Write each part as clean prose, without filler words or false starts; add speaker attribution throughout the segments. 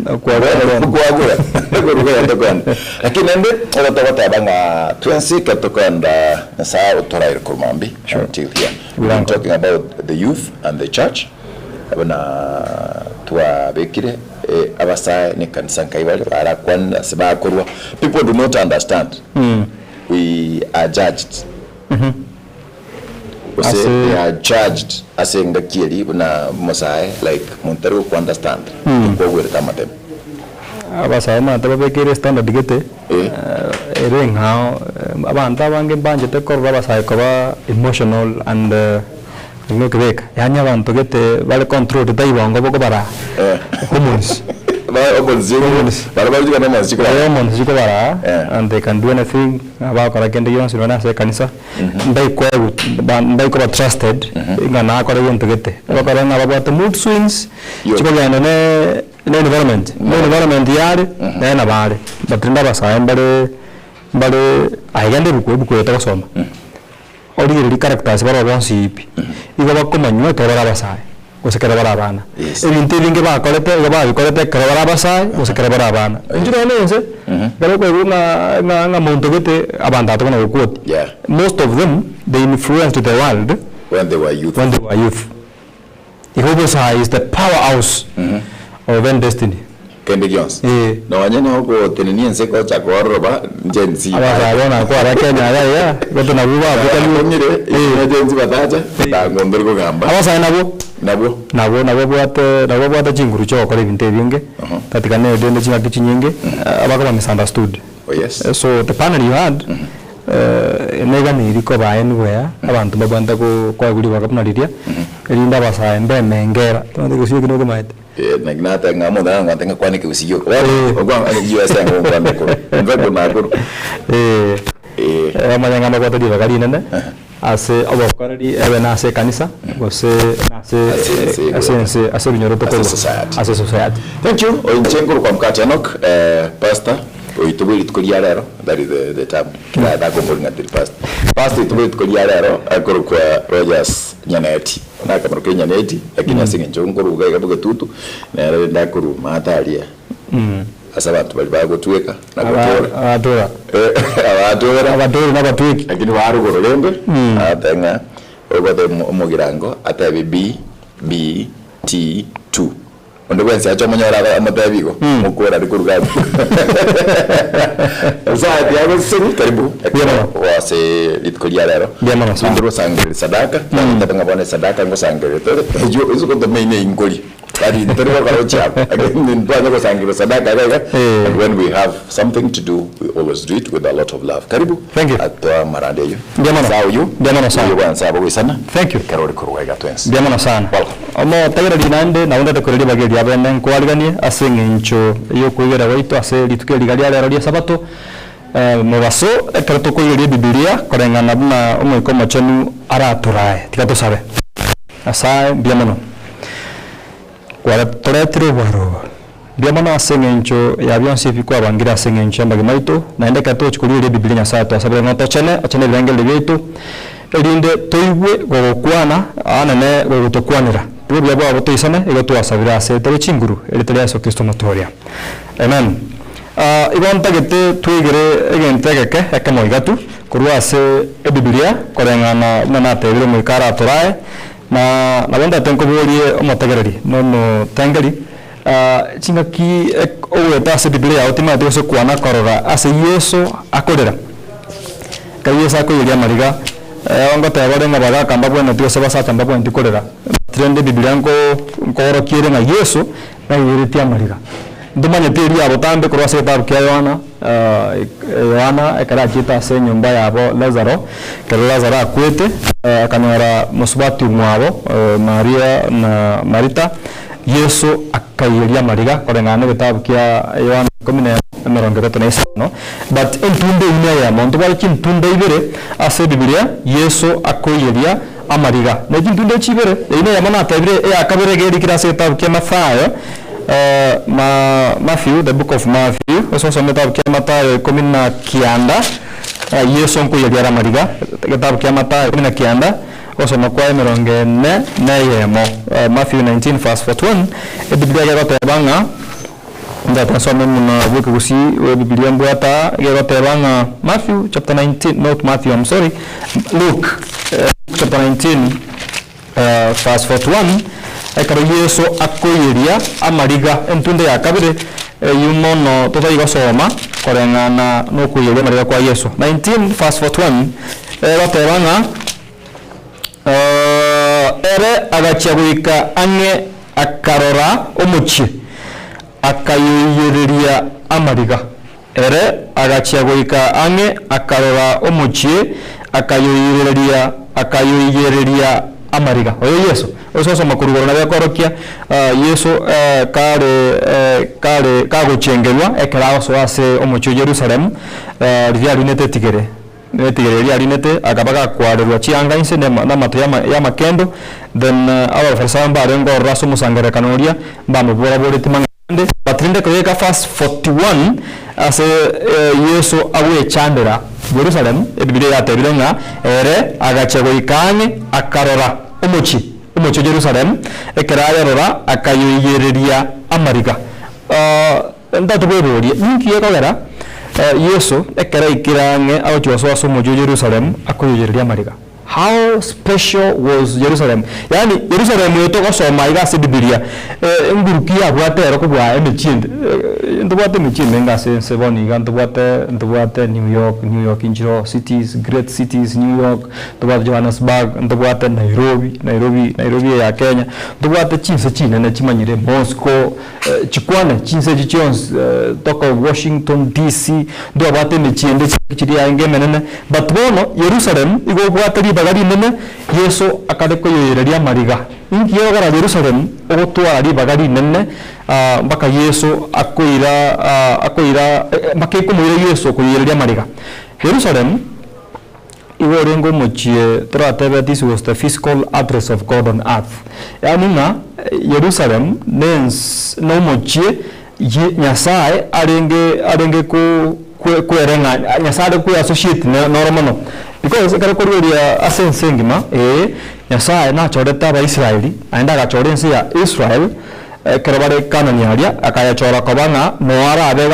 Speaker 1: Kwagura koruga iga tokoenda. Lakini naende igo togoteba ng'a twensi ekero tokoenda Nyasaye otoraire korwa mambia until here. We've been talking about the youth and the church buna twabekire abasae na ekanisa nkai bare barakwanire ase bakorwa. People do not understand we are judged. Gose
Speaker 2: Ase-
Speaker 1: they are judged ase engaki eria buna omosae like monto tari goko understand okwagwerete amatemo.
Speaker 2: Abasae omanyete babekeire standard gete,
Speaker 1: Eh.
Speaker 2: ere eng'ao, abanto abange mbanchete korora abasae koba emotional and buna okebeka, yaani abanto gete bare controlled tari bongo bokobaraa,
Speaker 1: Eh.
Speaker 2: hormones.
Speaker 1: Ba hormones chiko
Speaker 2: Hormones.
Speaker 1: baria baruche kona hormones chikobaraa.
Speaker 2: Hormones chikobaraa
Speaker 1: Eh.
Speaker 2: and they can do anything, bakora kende gionsi nonye ase ekanisa. Mbaikoegwa ba mbaikoba trusted ng'a nakore gento gete, bakore ng'a babwate mood swings,
Speaker 1: Yo.
Speaker 2: chikogenda ne ne environment, ne environment yare, nere nabo are. But rende abasae mbare mbare aye genda ebuku ebuku eye togosoma, origererie characters barobwo bonsi pi, igo bakomanywa ekero bare abasae. Gose ekero bare abana.
Speaker 1: Yes.
Speaker 2: Ebinto ebinge bakorete, igo babikorete ekero bare abasae, gose ekero bare abana. Inche nonya na ense, ekero okoigwa ng'a ng'a ng'a monto gete, abanto aba tokona goquote.
Speaker 1: Yeah.
Speaker 2: Most of them, they influenced the world
Speaker 1: When they were youth.
Speaker 2: when they were youth. Igo obosae is the powerhouse of any destiny.
Speaker 1: Kende gionsi.
Speaker 2: Ee.
Speaker 1: Nonye nogotenenia ense gocha kororoba Gen Z.
Speaker 2: Abasae bono nakwo aba Kenya iga iga, gote nabwo babokani.
Speaker 1: Bakong'ire, eh, Gen Z batacha, ndango mbere kogamba.
Speaker 2: Abasae nabwo.
Speaker 1: Nabwo.
Speaker 2: Nabwo nabwo babwate nabwo babwate chinguru chia ogokora ebinto ebinge, tatiga na erinde chingaki chinyinge, bakoba misunderstood.
Speaker 1: Oh yes.
Speaker 2: So the panel you had, neganiri koba anywhere, abanto mbabwate ko koegwa ribaga buna riria, erinde abasae mbemengera, tobwate egosii eki nokomaete.
Speaker 1: Eh, naki nateba ng'a omonto nangwante ngakwane ekegusii gioka. Bono,
Speaker 2: Eh.
Speaker 1: okwa USA ng'a ngokwana korwa. In fact nakoro.
Speaker 2: Eh,
Speaker 1: Eh.
Speaker 2: bamanye ng'a mbabwate ribaga rinene, ase obokoreri ebe nase ekanisa, gose nase
Speaker 1: Ase ense
Speaker 2: ase ense ase ebinyoro
Speaker 1: Ase
Speaker 2: tokorwa
Speaker 1: society.
Speaker 2: ase society.
Speaker 1: Thank you. Inche nkorokwa Mokati Enock, eh, pastor oito bwe rituko ria rero, that is the, the term. Kera nakombori ng'a tiri pastor. Pastor oito bwe rituko ria rero akorokwa Rogers Nyaneti. Nakamoroka Nyaneti, lakini ase eng'encho nkoruga iga bogetutu, nere rende akorwa maate aria. Ase abanto baria bagotweka na gotora.
Speaker 2: Abatora.
Speaker 1: Abatora.
Speaker 2: Abatori na abatweki.
Speaker 1: Lakini barugoro rende, agateba ng'a ogote omogirango atebe B, B, T, 2. Onde bwensi ache omonyore abe amotebi igo, mokore aria koruga abwo. Nyasaye tiagoseseni, karibu
Speaker 2: Mbuya mono.
Speaker 1: ekero ase rituko ria rero.
Speaker 2: Mbuya mono sana.
Speaker 1: Rinde rosangereria sadaka, twagoteba ng'a bono esadaka ngosangereria tore, eyio ase ogotomeina einkori. Tari tori gokora ochiabo, lakini ntwanye gosangereria sadaka iga iga,
Speaker 2: Eh.
Speaker 1: and when we have something to do, we always do it with a lot of love. Karibu.
Speaker 2: Thank you.
Speaker 1: Atoa amarandi ayio.
Speaker 2: Mbuya mono.
Speaker 1: Nyasaye oyio,
Speaker 2: Mbuya mono sana.
Speaker 1: oyio bwansa abagoisana.
Speaker 2: Thank you.
Speaker 1: Ekero ore korwa iga twensi.
Speaker 2: Mbuya mono sana.
Speaker 1: Welcome.
Speaker 2: Omotegereri naende nabo ndete koira ribaga eria bene nkwariganie ase eng'encho y'okoigwera gwaito ase rituko eri iga ria rero ri'Esabato, mobaso, ekero tokoigeria Ebibilia koreng'ana buna Omoika Omochenu aratorae. Tiga tosabe. Nyasae, mbuya mono kwatoretire obwaro obo. Mbuya mono ase eng'encho ya bionsi ebi kwabangire ase eng'encho y'amagima aito, naende ekero togochia korigereria Ebibilia Nyasae twasabire ng'a otochene, ochene ebirengererio biaito, erinde toigwe gogokwana aane gogotokwanera. Tiga obuya bwao botoisane, igo twasabire ase tore chinguru, erieta ria Yeso Kristo Omotoria. Amen. Igo ntagete twegere egento egeke ekemo iga tu, korwa ase Ebibilia, koreng'ana buna natebire Omoika aratorae, na nabo ntagete nkoborie omotegereri na omotengeri, chingaki ogoeta ase Ebibilia yao timanyeti gose kwana korora ase Yeso akorera. Ekero Yeso akoiyeria amariga, ngoteba ore ng'a bagaka mbabwenereti gose abasacha mbabwenereti korera, but rende Ebibilia nko nkoorokia ere ng'a Yeso naiyeretie amariga. Ntomanyeti eria botambe korwa ase egetabu kia Yohana, Yohana ekero achiete ase enyomba yabo Lazaro, ekero Lazaro akwete, akanyora mosubati omwabo Maria na Marita, Yeso akaiyeria amariga koreng'ana na egetabu kia Yohana ikomi na emo, emerongo etato na isano. But entunda eyio neyemo, ntobwate chintunda ibere ase Ebibilia Yeso akoiyeria amariga. Ne chintunda echi ibere, eyio neyemo natebire, eya kabere iga erikire ase egetabu kia Mathayo, ma Matthew, the book of Matthew, ase osome egetabu kia Mathayo ikomi na kianda, Yeso nkoiyeria are amariga, egetabu kia Mathayo ikomi na kianda, ogosoma kwaye emerongo ene na eyemo, Matthew 19 verse 41, Ebibilia iga egoteba ng'a. Ndate nsome muna bw'ekegusii bwa Bibilia mbwate aa, gegoteba ng'a Matthew chapter 19, not Matthew, I'm sorry, Luke, Luke chapter 19 verse 41, ekero Yeso akoiyeria amariga, entunde ya kabere, eyio mono totari gosoma koreng'ana nokoiyeria amariga kwa Yeso. 19 verse 41, egoteba ng'a Ere agachia goika ang'e akarora omochie, akayoiyereria amariga. Ere agachia goika ang'e akarora omochie, akayoiyereria akayoiyereria amariga. Oyo Yeso. Ase osoma korwa igoro nabo ekorokia Yeso kare kare kagochengerwa ekero agosoa ase omochie o Yerusalemu, riria arinete etigere. Netigere eria arinete, akaba gakwarerwa chianga inse namato y'amakendo. Then Abafarisayo mbarenge ororo ase omosangererekano oria, mbamobora-boretie mang'ana ande. But rende ekero yaika verse 41, ase Yeso agwechandera Jerusalemu, Ebibilia yatebire ng'a ere agachia goika ang'e akarora omochie, omochie o Jerusalemu, ekero ayorora akayoiyereria amariga. Ntatobweborie, Ninki gekogera Yeso ekero aikire ang'e agochia gosoa ase omochie o Yerusalemu akoyoyereria amariga? How special was Jerusalem? Yaani Yerusalemu eye togosoma iga ase Ebibilia, enguruki yabwate ero kobua emechie ende. Ntobwate emechie emenge ase ense bono iga, ntobwate ntobwate New York, New York inchire oo, cities, great cities, New York, ntobwate Johannesburg, ntobwate Nairobi, Nairobi Nairobi eye ya Kenya, ntobwate chinse chinene chimanyire Moscow, Chikwane chinse echi chionsi toka Washington DC, ntwabwate emechie ende chiria yarenge emenene, but bono Yerusalemu igo obwate ribaga rinene, Yeso akare koyoyereria amariga. Inki gekogera Yerusalemu ogotwara ribaga rinene mpaka Yeso akoira akoira mpaka ekomoira Yeso koyoyereria amariga? Yerusalemu. Igo orenge omochie toratebe this was the physical address of God on earth, yaani ng'a Yerusalem nens nomochie ye Nyasaye arenge arenge ko kwe kwereng'ania Nyasaye are kwe associate ne noro mono. Because ekero okorigereria ase ense engima ee, Nyasaye nachorete Abaisraeli naende agachora ense ya Israel. Ekero bare Kanani aria, akayachora koba ng'a noo arabe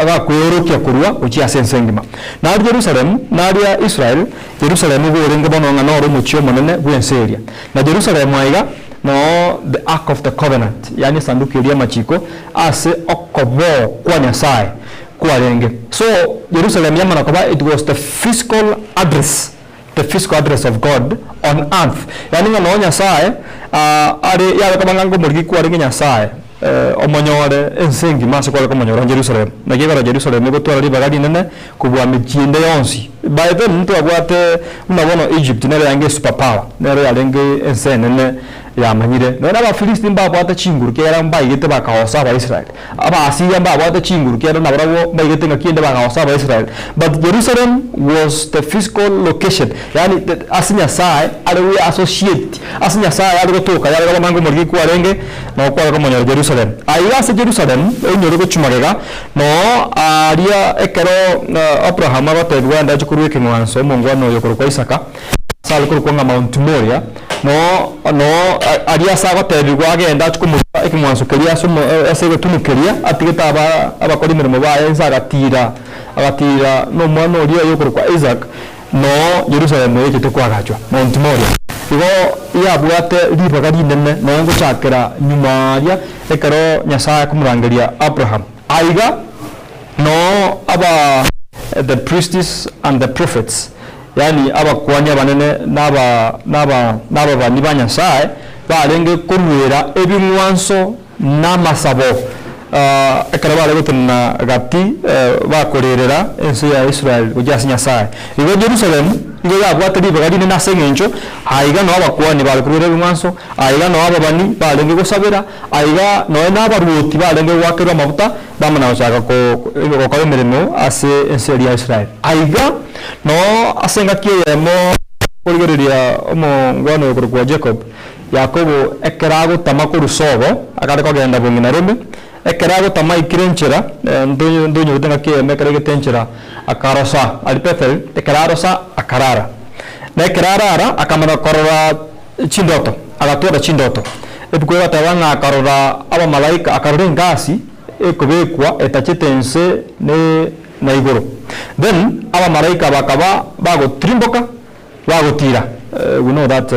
Speaker 2: gakweorokia korwa gochia ase ense engima. Na aria Yerusalemu, na aria Israel, Yerusalemu igo orenge bono ng'a noro omochie omonene bw'ense eria. Na Yerusalemu aiga noo the ark of the covenant, yaani esanduku eria y'amachiko, ase okoboo kwa Nyasae kwarenge. So Yerusalemu yamana koba it was the physical address. the physical address of God on earth, yaani ng'a noo Nyasaye are yare koba ng'a ngomorigi kwarenge Nyasaye omonyore ense engima ase kware komonyora Jerusalem. Naki ekero Jerusalem egotwara ribaga rinene kobua mechie ende yonsi. By then ntwabwate buna bono Egypt nero yarenge esuper power, nero yarenge ense enene yamanyire. Nonya na Abafilisti mbabwate chinguru ekiagera mbaigete bakagosa Abaisraeli. Abaasiria mbabwate chinguru kiagera nabarabwo mbaigete ngaki ende bakagosa Abaisraeli. But Jerusalem was the physical location, yaani the ase Nyasaye are we associate, ase Nyasaye are gotoka yare koba manga omoriki kwarenge noo kware komonyora Jerusalem. Aiga ase Jerusalem oinyore gochia magega noo aria ekero Abraham agotebiwa aende achie korwa ekeng'wanso omongwana oyo okorokwa Isaka, Ase are korokwa ng'a Mount Moria, noo noo aria ase agotebigwa agende achie komorua ekeng'wanso keria ase omo ase egetunu keria, atigete aba abakori emeremo baye inse agatiira agatiira na omwana oria oye okorokwa Isaac, noo Yerusalemu eyechete koagachwa, Mount Moria. Igo yabwate ribaga rinene nonya ngochakera nyuma aria ekero Nyasae akomorangeria Abraham. Aiga noo aba the priests and the prophets yaani abakuani abanene na aba na aba na ababani ba Nyasae, barenge koruera ebing'wanso na amasabo ekero bare gotenena gati bakorerera ense ya Israel gochia ase Nyasae. Igo Jerusalemu nigo yabwate ribaga rinene ase eng'encho aiga noo abakuani bare koruera ebing'wanso, aiga noo ababani barenge gosabera, aiga nonya na abaruoti barenge goakerwa amafuta bamana gochaka gokora emeremo ase ense eria ya Israel. Aiga noo ase engaki eyemo korigereria omongwana oyo okorokwa Jacob, Yakobo ekero agotama korwa sobo, akare kogenda bong'ina rome, ekero agotama aikire enchera, ntonyorete engaki eyemo ekero aigete enchera akarosa aria Bethel, ekero arosa akarara. Na ekero arara akamanya korora chindoto, agatwara chindoto. Ebuku egoteba ng'a akarora abamalaika, akarora engasi. ekobekwa etachete ense ne na igoro. Then abamalaika bakaba bagotirimboka bagotira, we know that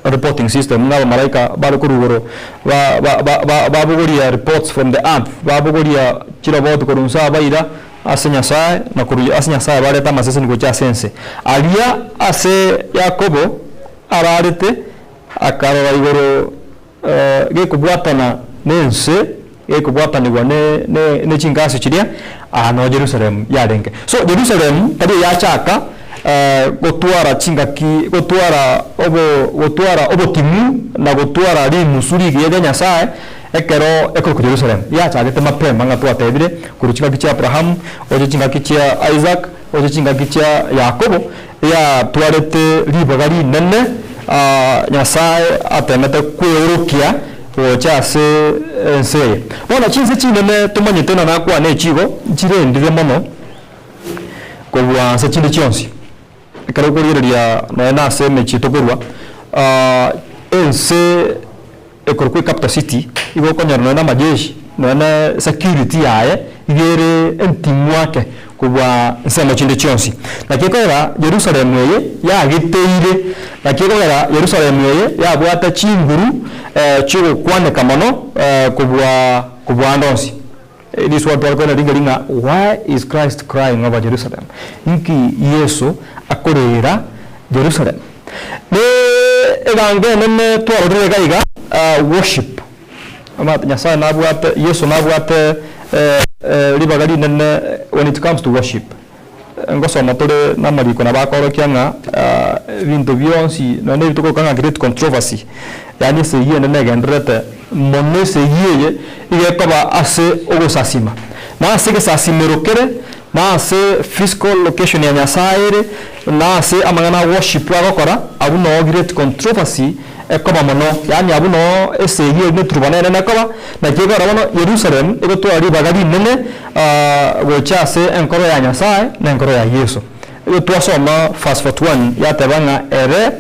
Speaker 2: reporting system ng'a abamalaika bare korwa igoro ba ba ba babogoria reports from the earth, babogoria chiroboti korwa inse abaira ase Nyasae na korwa ase Nyasae bareta amaseseni gocha ase ense. Aria ase Yakobo ararete akarora igoro gekobwatana nense, gekobwatanigwa ne ne ne chingasi chiria, aa noo Jerusalemu yarenge. So Jerusalemu tari eyachaka gotwara chingaki gotwara obo gotwara oboting'u na gotwara rimusu rigiya ria Nyasaye ekero ekorokwa Jerusalemu. Yachagete mapema ng'a twatebire korwa chingaki chia Abrahamu, gocha chingaki chia Isaac, gocha chingaki chia Yakobo, Yatwarete ribaga rinene Nyasae atemete kweorokia gocha ase ense eye. Bono chinse chinene tomanyete ng'a nakwane echigo nchirendire mono kobua nse chinde chionsi. Ekero okorigereria nonya nase emechie tokorwa, ense ekorokwa ecapital city, igo okonyora nonya na amajeshi, nonya na security yaye iga ere enting'u ake kobua ensemo chinde chionsi. Naki ekogera Yerusalemu eye yagiteire, naki ekogera Yerusalemu eye yabwate chinguru chi'ogokwaneka mono kobua kobua ande onsi. Riswali tware koena ringa ring'a why is Christ crying over Jerusalem? Inki Yeso akoreera Jerusalem? Ne egango enene twarorire iga iga worship. Omanyete Nyasaye nabwate Yeso nabwate ribaga rinene when it comes to worship. Ngosoma tore namariko nabo akorokia ng'a ebinto bionsi nonya ebi tokoroka ng'a great controversy, yaani esegi enene egendererete mono esegi eye iga ekoba ase ogosasima. Na ase egesasimero kere, na ase physical location ya Nyasaye ere, na ase amang'ana a worship agokora, abwo noo great controversy ekoba mono, yaani abwo noo esegi eria neturubana enene ekoba, naki ekero bono Yerusalemu egotwara ribaga rinene gocha ase enkoro ya Nyasae na enkoro ya Yeso. Igo twasoma verse 41 yateba ng'a ere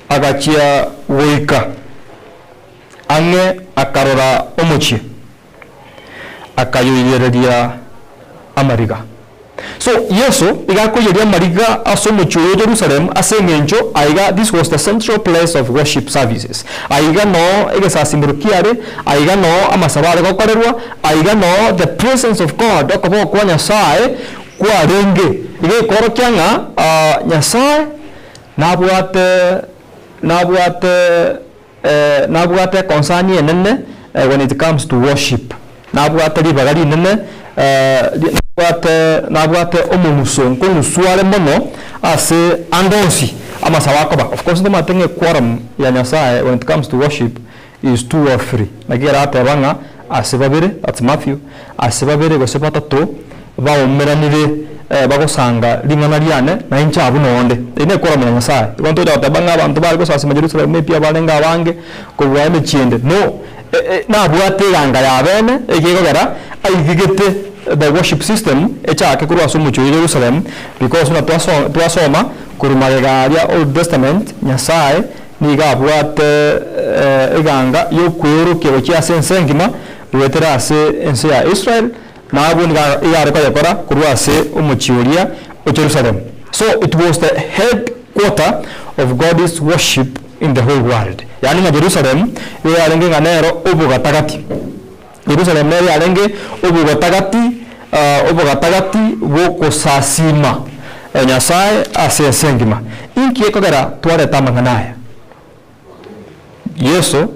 Speaker 2: agachia goika ang'e akarora omochie, akayoiyereria amariga. So Yeso iga akoiyeria amariga ase omochie oyo o Jerusalem ase eng'encho aiga this was the central place of worship services. Aiga noo egesasimero kiare, aiga noo amasabo are gokorerwa, aiga noo the presence of God, okoboko kwa Nyasae kwarenge. Iga ekorokia ng'a Nyasae nabwate nabwate Nabwate econcern enene when it comes to worship, nabwate ribaga rinene nabwate nabwate omong'uso nkong'uswa are mono ase ande onsi amasabo akoba. Of course ntomanyete ng'a equorum ya Nyasaye when it comes to worship is two or three, naki ekero ateba ng'a ase babere, that's Matthew, ase babere gose batato baomeranire bagosanga ring'ana riane, na inche abwo nonde. Eyio nekorama ya Nyasae. Igo ntogocha goteba ng'a abanto bare gosasima Jerusalemu epia barenge abange kobua emechie ende. No, nabwate eganga ya bene, ekegogera aigigete the worship system echake korwa ase omochie oyo Jerusalem, because buna twasoma korwa magega aria Old Testament, Nyasae nigo abwate eganga y'okweorokia gochia ase ense engima goetera ase ense ya Israel, Na abwo nigo are koyekora korwa ase omochie oria o Jerusalemu. So it was the head quarter of God's worship in the whole world. Yaani ng'a Jerusalemu nigo yarenge ng'a nero obogatagati. Jerusalemu nero yarenge obogatagati obogatagati bw'okosasiima Nyasae ase ense engima. Inki gekogera twareta amang'ana aya? Yeso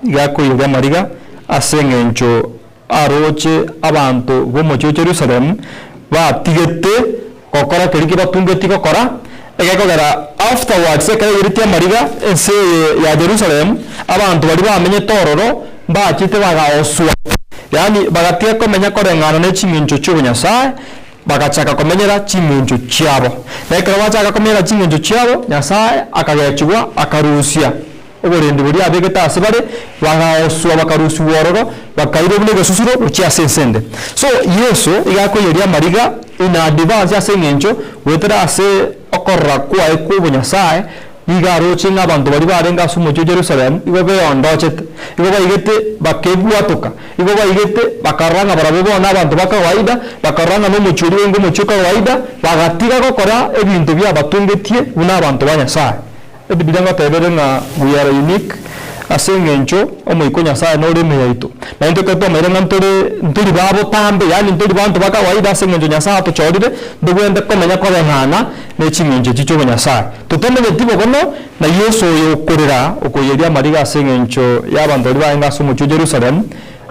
Speaker 2: iga akoiyeria amariga ase engencho aroche abanto b'omochie o Jerusalemu batigete gokora keria kibatungetie gokora, egekogera afterwards ekero aiyeretie amariga ense eye ya Jerusalemu, abanto baria bamenyete ororo mbachete bagaoswa, yaani bagatiga komenya koreng'ana ne ching'encho chi'obonyasae, Bagachaka komenyera ching'encho chiabo. Na ekero bachaka komenyera ching'encho chiabo, Nyasae akagechigwa, akarusia oborendi boria abegete ase bare, bagaoswa bakarusigwa ororo, bakairwa buna egesusuro gochia ase ense ende. So Yeso iga akoiyeria amariga in advance ase eng'encho goetera ase okorora kwaye kw'obonyasae. Nigo aroche ng'a abanto baria barenge ase omochie o Yerusalemu igo beondochete, igo baigete bakebwatoka, igo baigete bakarora ng'a barabwo bono nabanto ba kawaida, bakarora ng'a nomochie oria orenge omochie o kawaida, bagatiga gokora ebinto biabatongetie buna abanto ba Nyasae. Ebibilia ngoteba ere ng'a we are unique ase eng'encho Omoika o Nyasae nore ime yaito. Na intwe ekero twamanyire ng'a ntore ntori ba botambe yaani ntori banto ba kawaida ase eng'encho Nyasae atochorire, ntobwenerete komenya koreng'ana ne ching'encho echi chi'obonyasae. Totomenyeti bo bono na Yeso oyo okorera okoiyeria amariga ase eng'encho y'abanto baria barenge ase omochie o Jerusalemu,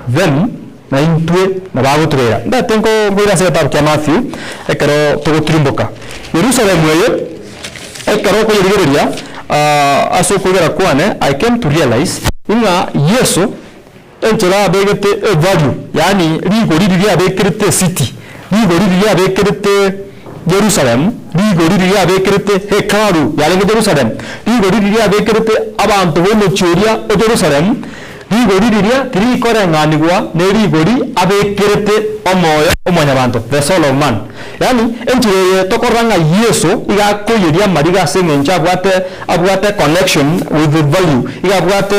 Speaker 2: then na intwe nabagotoreera. Ndete nko nkoira ase egetabu kia Matthew ekero togotirimboka. Yerusalemu eye ekero okoyerigereria ase okoigera kwane I came to realize ng'a Yeso enchera abegete evalue yaani rigori riria abekerete ecity, rigori riria abekerete Jerusalem, rigori riria abekerete hekalu yarenge Jerusalem, rigori riria abekerete abanto b'omochie oria o Jerusalem, Rigori riria tirikoreng'anigwa ne rigori abekerete omoyo o mwanyabanto, the soul of man. Yaani enchera eye tokorora ng'a Yeso iga akoiyeria amariga ase eng'encho abwate abwate connection with the value, iga abwate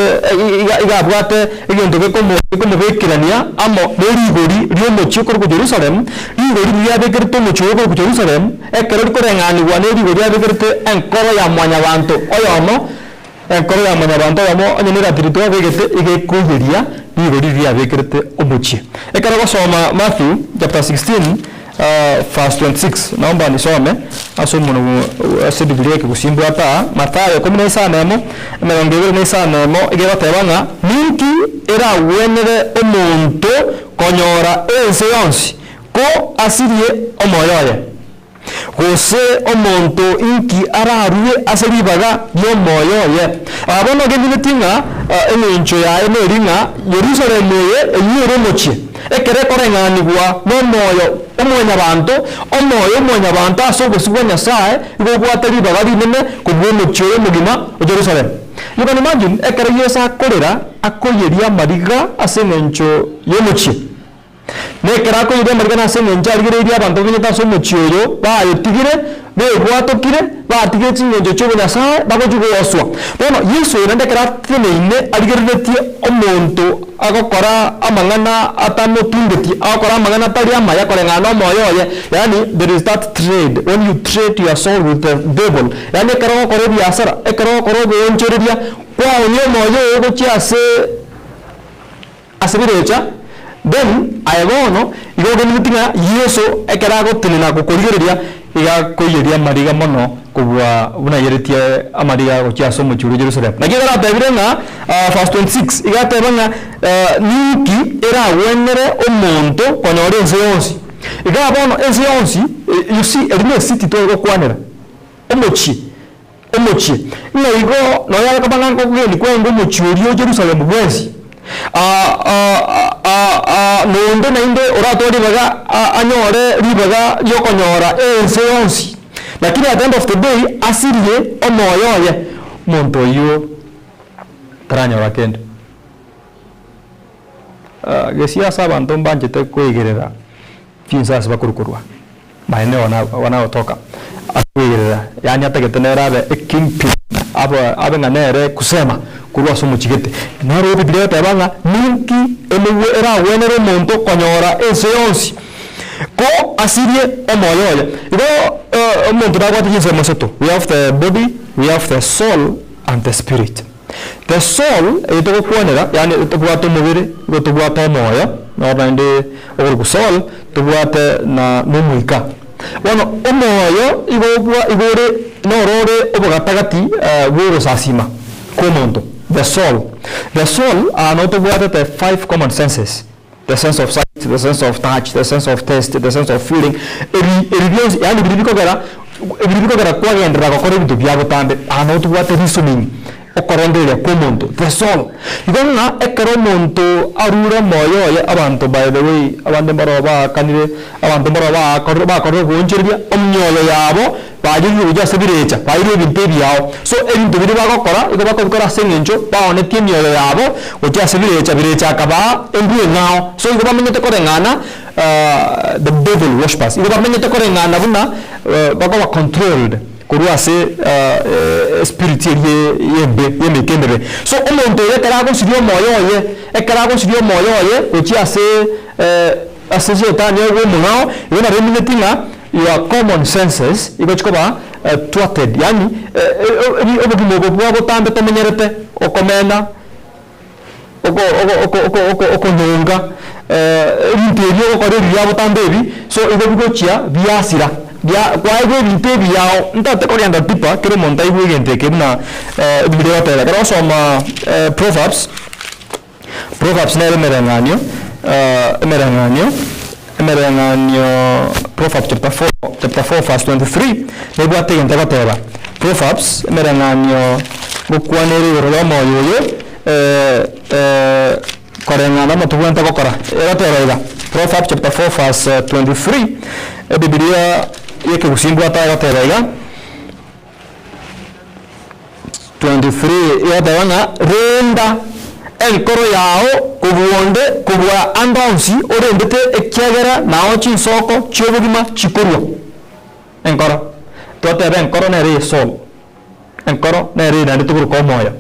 Speaker 2: iga iga abwate egento gekomo gekomobekerania amo ne rigori ri'omochie okorokwa Jerusalem, rigori riria abekerete omochie oyo okorokwa Jerusalem, ekero rikoreng'anigwa ne rigori abekerete enkoro ya mwanyabanto oyomo, Enkoro ya mwanyabanto oyomo onye neratiritwe abegete iga ekoiyeria rigori riria abekerete omochie. Ekero ogosoma Matthew chapter 16 verse 26 naomba nisome ase omonwa ase ebibilia ekegusii mbwate aa, Mathayo ikomi na isano emo, emerongo ebere na isano emo iga egoteba ng'a ninki eragwenere omonto konyora ense yonsi ko asirie omoyo oye? Gose omonto inki ararue ase ribaga ri'omoyo oye? Aa bono ogendereti ng'a engencho yaye neri ng'a Yerusalemu eye eyio ere omochie, ekero ekoreng'anigwa nomoyo o mwanyabanto, omoyo o mwanyabanto ase obosio bwa Nyasae igo obwate ribaga rinene kobua omochie oyo omogima o Jerusalemu. You can imagine ekero Yeso akorera akoiyeria amariga ase engencho y'omochie. Na ekero akoiyeria amarigana ase engencho arigereirie abanto bamenyete ase omochie oyo, bayotigire, bebwatokire, batigire chingencho chi'obonyasae, bagochia gooswa. Bono Yeso oyo naende ekero ateneine arigereretie omonto agokora amang'ana atamotungetie, agokora amang'ana atari amaya koreng'ana nomoyo oye, yaani there is that trade, when you trade your soul with the devil, yaani ekero ogokora ebiasara, ekero ogokora oboonchoreria, kwaonia omoyo oo gochia ase. Ase birecha, then aye bono igo ogenigeti ng'a Yeso ekero agotenena gokorigereria iga akoiyeria amariga mono kobua buna aiyeretie amariga gochia ase omochie oria Jerusalem. Naki ekero atebire ng'a verse 26 iga ateba ng'a ninki eragwenere omonto konyora ense yonsi. Igaa bono ense yonsi you see eri ne city tware gokwanera, omochie. Omochie. Ng'a igo nonya akoba ng'a nkogeni kwenge omochie oria o Jerusalemu bwensi, nonde naende oratware ribaga anyore ribaga ri'okonyora ense yonsi, lakini at the end of the day asirie omoyo oye, omonto oyio taranyora kende. Gesia ase abanto mbanchete koigerera chinsa ase bakorwa korwa. Maene wanaotoka ase koigerera, yaani atagete nere abe ekingpin, abe abe ng'a nere kusema korwa ase omochie gete. Naro Ebibilia egoteba ng'a ninki emegwe eragwenere omonto konyora ense yonsi, ko asirie omoyo oye. Igo omonto nabwate chinsemo isato, we have the body, we have the soul and the spirit. The soul eye togokwanera yaani tobwate omobere, igo tobwate omoyo, noro naende okorokwa soul, tobwate na na omoika. Bono omoyo igo obwa igo ore noro ore obogatagati bwa ogosasima kwa omonto, the soul. The soul aa noo tobwate the five common senses, the sense of sight, the sense of touch, the sense of taste, the sense of feeling, ebi ebi bionsi yaani biri bikogera ebiri bikogera kwagenderera gokora ebinto bia botambe, aa noo tobwate reasoning, okorengereria kwa omonto, the soul. Igo ng'a ekero omonto arure omoyo oye, abanto by the way abande mbaroo baakanire, abanto mbaroo baakorire bakorire ogoonchoreria emioyo yabo, Baaririe gochia ase birecha, bairwe ebinto ebiao. So ebinto biria bagokora igo bakobikora ase eng'encho baonetie emioyo yabo gochia ase birecha, birecha akabaa embwa eng'ao. So igo bamenyete koreng'ana the devil worshippers, igo bamenyete koreng'ana buna bakoba controlled. korwa ase espiriti eria y'embe, y'emeika emebe. So omonto oyo ekero agosiria omoyo oye, ekero agosiria omoyo oye gochia ase ase shetani obe omong'ao, igo nabo emineti ng'a your common senses igo chikoba thwarted, yaani obogima obo bwa botambe tomenyerete, okomena, okonyonga, ebinto ebi ogokora ebi bia botambe ebi, so igo bigochia biasira, bia kwaegwa ebinto ebi yao, ntagete kogenda deeper kera omonto aigwe egento eke buna ebibiria egoteba. Ekero ogosoma Proverbs, Proverbs nere emereng'anio emereng'anio emereng'anio Proverbs chapter 4 chapter 4 verse 23, nebwate egento egoteba. Proverbs emereng'anio ngokwana ere igoro y'omoyo oyo koreng'ana amatuko gokora. Egoteba iga, Proverbs chapter 4 verse 23, Ebibilia y'ekegusii mbwate egoteba iga. 23 egoteba ng'a renda enkoro yao kobua onde kobua ande onsi orendete ekiagera nao chinsoko chi'obogima chikorua. Enkoro. Twateba enkoro nere esoul, enkoro nere naende tokoroka omoyo,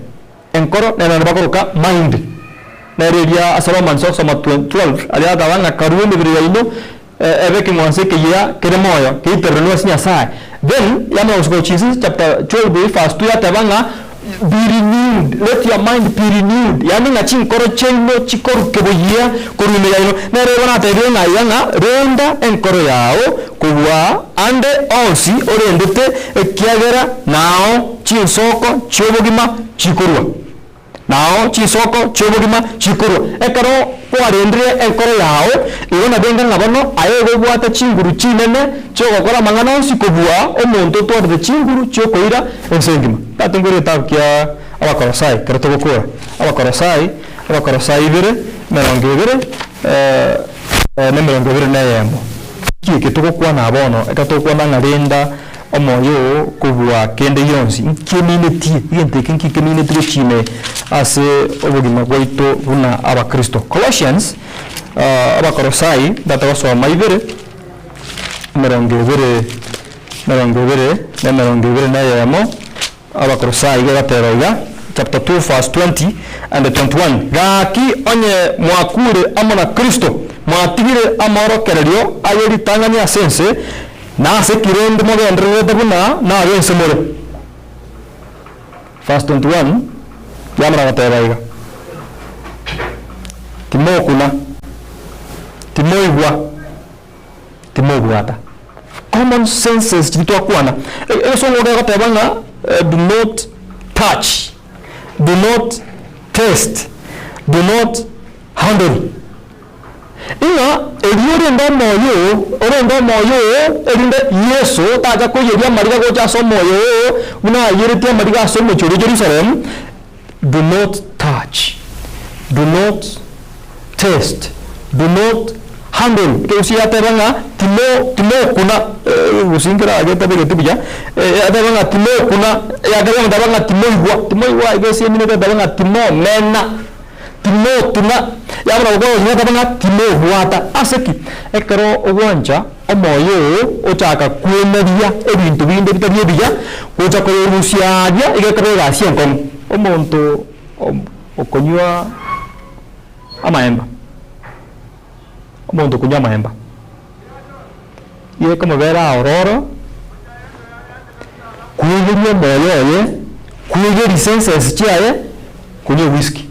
Speaker 2: enkoro nere naende bakoroka mind, nere eria ase Romans ogosoma 12 aria agateba ng'a karue emebere yaino ebe ekeng'wanso ekeyia kere moyo, keitereranwe ase Nyasae. Then yamanya gosuka gochia inse chapter 12 verse 2 yateba ng'a be renewed, let your mind be renewed, yaani ng'a chinkoro chiaino chikoruke boyia korwa ime yaino. Nere igo natebire ng'a iga ng'a renda enkoro yao kobua ande onsi orendete, ekiagera nao chinsoko chi'obogima chikorwa. Nao chinsoko chi'obogima chikorwa. Ekero kwarendire enkoro yao, igo nabenga ng'a bono aye igo obwate chinguru chinene chi'ogokora amang'ana onsi kobua omonto otwarete chinguru chi'okoira ense engima. Tata nkoire egetabu kia Abakolosai ekero togokora. Abakolosai, Abakolosai ibere, emerongo ebere na emerongo ebere na eyemo. Nki eke togokwana bono ekero togokwana ng'a renda Omoyo oo kobua kende gionsi, nkeminetie, egento eke nki keminetie gochia ime ase obogima bwaito buna Abakristo. Colossians, Abakolosai, ntatagosoma ibere, emerongo ebere, emerongo ebere na emerongo ebere na eyemo, Abakolosai iga egateba iga, chapter 2 verse 20 and 21, Gaki onye mwakure amo na Kristo, mwatigire amorokererio aye ritang'ani ase ense, Nase ki rende mogendererete buna nab'ense more? Verse 21, yamana goteba iga, Timokuna, timoigwa, timobwata. Common senses chiria twakwana, egesongo gegoteba ng'a do not touch, do not taste, do not handle. Ing'a erio orende omoyo oo, orende omoyo oo, erinde Yeso tacha koiyeria amariga gocha ase omoyo oo, buna aiyeretie amariga ase omochie oria Jerusalem, do not touch, do not taste, do not handle. Ekegusii yateba ng'a timo timokuna, ekegusii nkeragete buya, yateba ng'a timokuna, yakabere yateba ng'a timoigwa, timoigwa iga ase eminwe eteba ng'a timomena. Timotuna, yabora gokora obobe taba ng'a timobwata. Ase ki? Ekero ogwancha omoyo oo ochaka kwemeria ebinto binde bitari ebiya, gocha koyorusia aaria iga ekoba egasi enkong'u. Omonto okonywa amaemba, omonto okonywa amaemba, iga ekomobera aororo, kwegeria omoyo oye, kwegeria senses chiaye, konywa ewhisky.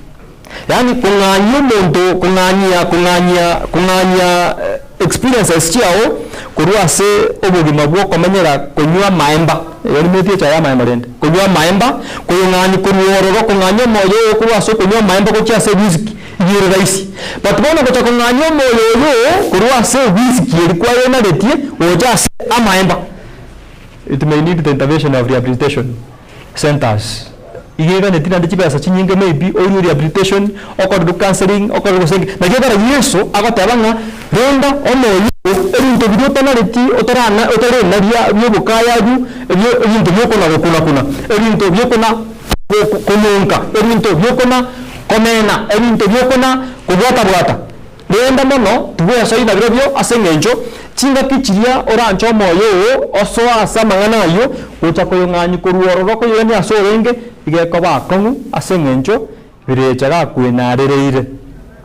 Speaker 2: Yaani kong'anyia omonto, kong'anyia kong'anyia kong'anyia experiences chiago korwa ase obogima bwa okomenyera konywa amaemba, erio echae ya amaemba rende, konywa amaemba, koyong'anyia korwa ororo, kong'anyia omoyo oo korwa ase okonywa amaemba gochia ase ewhisky, iga ere rahisi. But bono gocha kong'anyia omoyo oyo korwa ase ewhisky eria kwayenaretie gocha ase amaemba, It may need the intervention of rehabilitation centers. Iga eganeti naende chibesa chinyinge maybe oirwe rehabilitation, okorerwe counselling, okorerwe gose nki. Naki ekero Yeso agoteba ng'a renda omoyo oo, ebinto biria otanareti otarana otarenaria bia obokayayu, ebio ebinto bia okona gokuna kuna, ebinto bia okona go konyonka, ebinto bia okona komena, ebinto bia okona kobwata bwata. Renda mono tibwesoyia nabirobio ase engencho chingaki chiria oranche omoyo oo osoe ase amang'ana ayio, gocha koyong'anyia korwa ororo okoyerania ase orenge, iga ekoba akong'u ase engencho birecha gakwenarereire,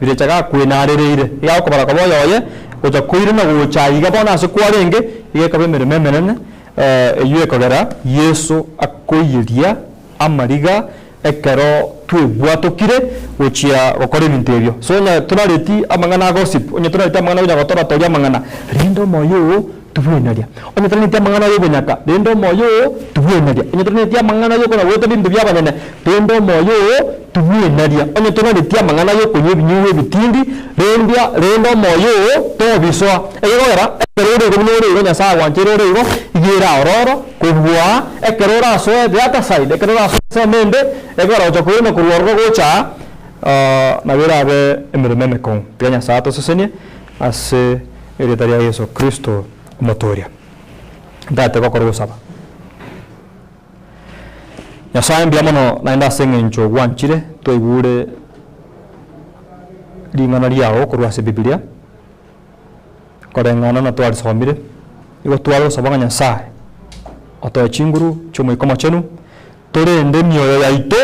Speaker 2: birecha gakwenarereire, iga agokobara koba oyoye, gocha koirana gocha aiga bono ase kwarenge, iga ekoba emeremo emenene eyio ekogera Yeso akoiyeria amariga ekero twebwatokire gochia gokora ebinto ebio. So onye torareti amang'ana a gossip, onye torareti amang'ana onya gotoratoria amang'ana, rende omoyo oo tibwenaria. Onye torareti amang'ana ya obonyaka, rende omoyo oo tibwenaria. Onye torareti amang'ana ya okona goeta ebinto bia abanyene, rende omoyo oo tibwenaria. Onye torareti amang'ana ya okonywa ebinyugwa ebitindi, rendia rende omoyo oo tobisoa. Ekegogera, ekero ore igo buna ore igo Nyasaye agwancheire ore igo, iga ere aororo, Kobua ekero orasoe the other side, ekero orasoe ensemo ende, ekero ogocha koirana korwa ororo gocha aa, nabo erabe emeremo emekong'u. Tiga Nyasaye atosesenie ase erieta ria Yeso Kristo Omotoria. Ntagete gokora ogosaba. Nyasaye mbuya mono naende ase eng'encho gwanchire twaigure ring'ana riao korwa ase Bibilia. Koreng'ana na twarisomire, nigo tware gosaba ng'a Nyasae otoe chinguru chi'Omoika Omochenu, torende emioyo yaito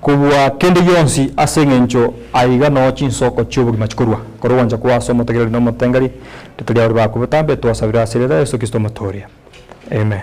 Speaker 2: kobua kende gionsi ase eng'encho aiga noo chinsoko chi'obogima chikorua. Korwa ogwancha kwao ase omotegereri na omotengeri, rituko riao ribaakwe botambe, twasabire ase erieta ria Yeso Kristo Omotooria. Amen.